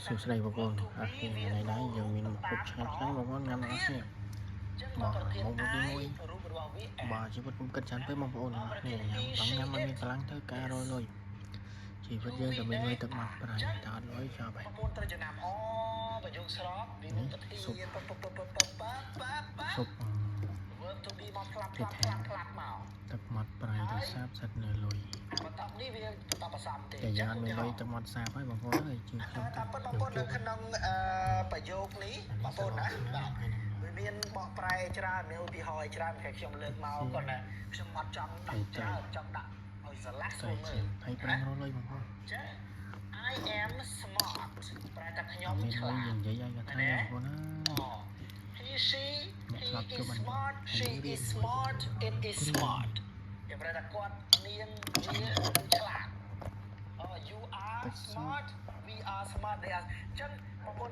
សួស្តីបងប្អូនអរគ្នាថ្ងៃនេះយើងមានម្ហូបឆ្ងាញ់ឆ្ងាញ់បងប្អូនញ៉ាំអរគ្នា បាទ មកមុខទីមួយ រូបរបស់វា បាទជីវិតកុំគិតច្រើនពេកបងប្អូនអរគ្នាញ៉ាំចង់ញ៉ាំឲ្យមានកម្លាំងធ្វើការរយលុយជីវិតយើងតែមានលុយទឹកមាត់ប្រៃតែអត់លុយចប់ហើយ បងប្អូនត្រូវចំណាំអូប្រយោគស្របវាមានប្រធានពពពពពពព ស៊ុប verb to be មកផ្លាប់ផ្លាប់ផ្លាប់ផ្លាប់មក ទឹកមាត់ប្រៃទៅសាបសិតនៅលុយ បន្តនេះវាបន្តប្រសំទេ តែយ៉ាងអត់មានលុយទឹកមាត់សាបហើយបងប្អូនអើយជាខ្ញុំ តាមពិតបងប្អូននៅក្នុងប្រយោគនេះបងប្អូនណាបាទវាមានបកប្រែច្រើនមានឧទាហរណ៍ច្រើនតែខ្ញុំលើកមកគាត់ណាខ្ញុំអត់ចង់ដាក់ច្រើនចង់ដាក់ឲ្យស្រឡះស្ តែ រួលមើល ជាហើយប្រាំងរលុយបងប្អូន ចា I am smart ប្រែថាខ្ញុំ មាន ឆ្លាត លុយយើងនិយាយឲ្យគាត់ថាបងប្អូនណា He she he is smart, she is smart, it is smart គេប្រែថាគាត់នាងវាឆ្លាត Oh, you are smart, we are smart, they are អញ្ចឹងបងប្អូន